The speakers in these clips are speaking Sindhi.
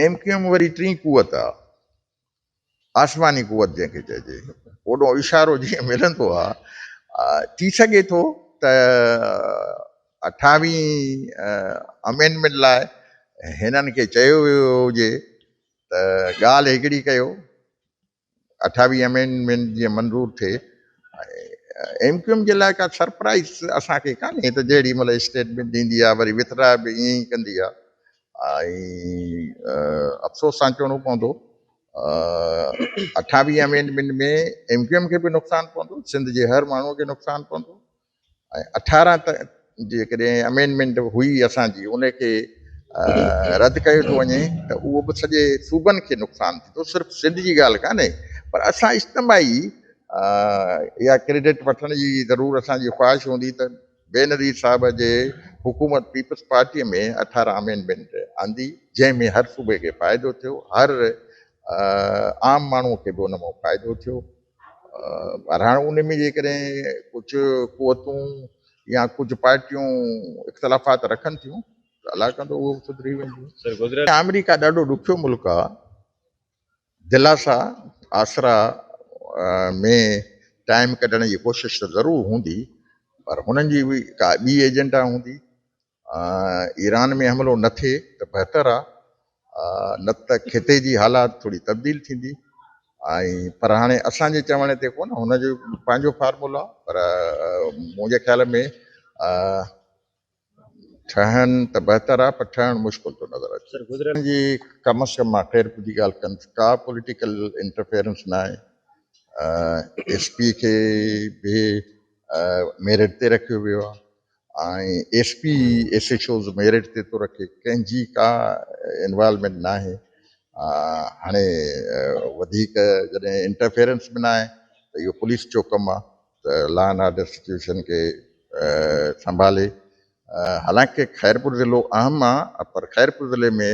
ايم ڪيو ايم وري ٽين قوت آ، آسماني قوت جنهن کي چئجي، اوڏو اشارو جيئن ملندو آ، ٿي سگهي ٿو ته اٺاويهين امينڊمينٽ لاء هنن کي چيو ويو هجي ته ڳالهه هڪڙي ڪيو، اٺاويهين امينڊمينٽ جيئن منظور ٿئي. ايم ڪيو ايم جي لاء ڪا سرپرائز اسان کي ڪانهي ته جهڙي مهل اسٽيٽمينٽ ڏيندي آ وري وٿڊرا به ائين ئي ڪندي آ ۽ افسوس سان چوڻو پوندو اٺاويهين امينڊمينٽ ۾ ايم ڪيو ايم کي به نقصان پوندو، سنڌ جي هر ماڻهو کي نقصان پوندو ۽ 18 ته جيڪڏهن امينڊمينٽ هئي اسان جي ان کي رد ڪيو ٿو وڃي ته اهو به سڄي صوبن کي نقصان ٿيندو، صرف سنڌ جي ڳالهه ڪانهي پر اسان اجتماعي اها ڪريڊٽ وٺڻ جي ضرور اسان جي خواهش هوندي ته بينظير صاحب جي حڪومت پيپلز پارٽي ۾ 18 امينڊمينٽ آندي جنهن ۾ هر صوبي کي فائدو ٿيو، هر عام ماڻهو کي به ان مان فائدو ٿيو. پر هاڻ ان ۾ جيڪڏهن ڪجهه قوتون يا ڪجهه پارٽيون اختلافات رکن ٿيون ته الله ڪندو اهو به سڌري وينديون. آمريڪا ڏاڍو ڏکيو ملڪ آ، دلاسا آسرا ۾ ٽائيم ڪڍڻ جي ڪوشش ته ضرور هوندي پر هنن جي به ڪا ٻي ايجنڊا هوندي. ايران ۾ حملو نه ٿئي ته بهتر آ، نه ته خطي جي حالات ٿوري تبديل ٿيندي ۽ پر هاڻي اسان جي چوڻ تي ڪونه، هن جو پنهنجو فارمولو آ، پر منهنجي خيال ۾ ٺهن ته بهتر آ پر ٺهڻ مشڪل ٿو نظر اچي. جي ڪم از ڪم مان خيرپور جي ڳالهه ڪندس، ڪا پوليٽيڪل انٽرفيئرنس نه آهي، ايس پي کي به ميرٽ تي رکيو ويو آ ۽ S P S H Os merit تي ٿو رکي، ڪنهن جي ڪا انوالومينٽ ناهي. هاڻي وڌيڪ جڏهن انٽرفيئرنس به ناهي ته اهو پوليس جو ڪم آ ته لا اينڊ آرڊر سچويشن کي سنڀالي. حالانڪه خيرپور ضلعو اهم آ پر خيرپور ضلعي ۾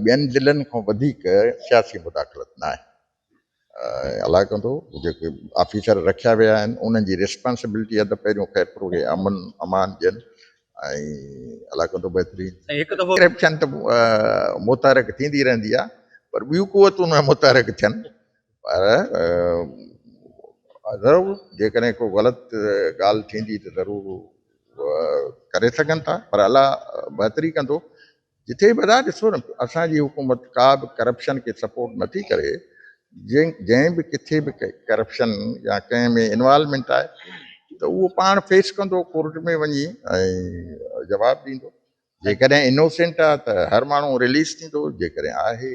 ٻين ضلعن کان وڌيڪ سياسي مداخلت ناهي. الله ڪندو جيڪي آفيسر رکيا ويا آهن انهن جي ريسپانسبلٽي آهي ته پهريون خيرپور کي امن امان ڏين ۽ الله ڪندو بهترين. ڪرپشن ته متحرڪ ٿيندي رهندي آهي پر ٻيون قوتون نه متحرڪ ٿين پر ضرور جيڪڏهن ڪو غلط ڳالهه ٿيندي ته ضرور ڪري سگهن ٿا پر الله بهتري ڪندو. جتي به ادا ڏسو نه اسان جي حڪومت ڪا به ڪرپشن کي سپورٽ نٿي ڪري، جنهن به ڪٿي به ڪرپشن يا ڪنهن ۾ انوالومينٽ آهي ته اهو پاڻ فيس ڪندو ڪورٽ ۾ وڃي ۽ جواب ڏيندو. جيڪڏهن انوسينٽ آهي ته هر ماڻهو رليز ٿيندو، جيڪڏهن آهي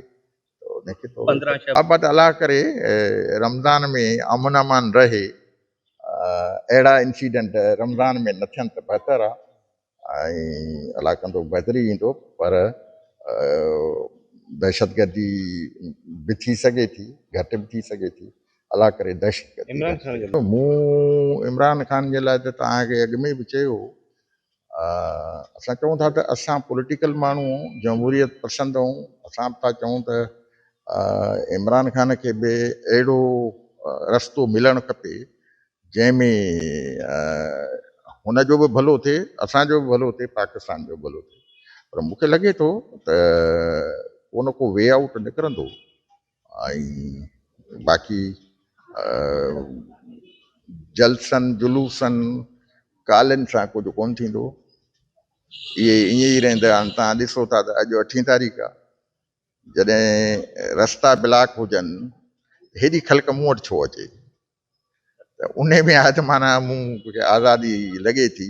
ته ان کي ٿورو ابد الله ڪري رمضان ۾ امن امان رهي، اهڙا انسيڊنٽ رمضان ۾ نه ٿين ته بهتر آهي. ۽ الله ڪندو بهتري ايندو پر دهشتگردي به ٿي سگهي ٿي گهٽ به ٿي سگهي ٿي الله ڪري دهشتگردي مون عمران خان جي لاء ته توهان کي اڳ ۾ به چيو هو اسان چئون ٿا ته اسان پوليٽيڪل ماڻهو جمهوريت پسند آهيون اسان به ٿا چئون ته عمران خان کي به اهڙو رستو ملڻ کپي جنهن ۾ هن جو به ڀلو ٿئي، اسان جو به ڀلو ٿئي، پاڪستان جو به ڀلو ٿئي. پر مون کي لڳي ٿو ته ڪو نه ڪو وي آئوٽ نڪرندو ۽ باقي جلسن، جلوسن، ڳالهين سان ڪجهه ڪونه ٿيندو. اهي ائين ئي رهندا. توهان ڏسو ٿا ته اڄ اٺين تاريخ آهي. جڏهن رستا بلاڪ هجن ته هيڏي خلق مون وٽ ڇو اچي؟ ته انهي ۾ آهي ته معنيٰ مون کي آزادي لڳي ٿي،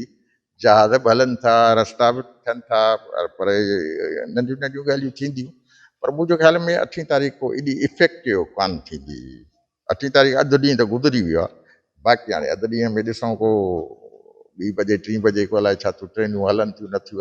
جهاز به هلن ٿا، رستا به ٺهن ٿا، پر ننڍيون ننڍيون ڳالهيون ٿينديون، پر منهنجي خيال ۾ اٺين تاريخ ڪو ايڏي افيڪٽو ڪانه ٿيندي. اٺين تاريخ اڌ ڏينهن ته گذري ويو آهي، باقي هاڻي اڌ ڏينهن ۾ ڏسون ڪو ٻي بجي ٽين بجي ڪو الائي ڇا ٿيون ٽرينون هلن ٿيون نٿيون هلن.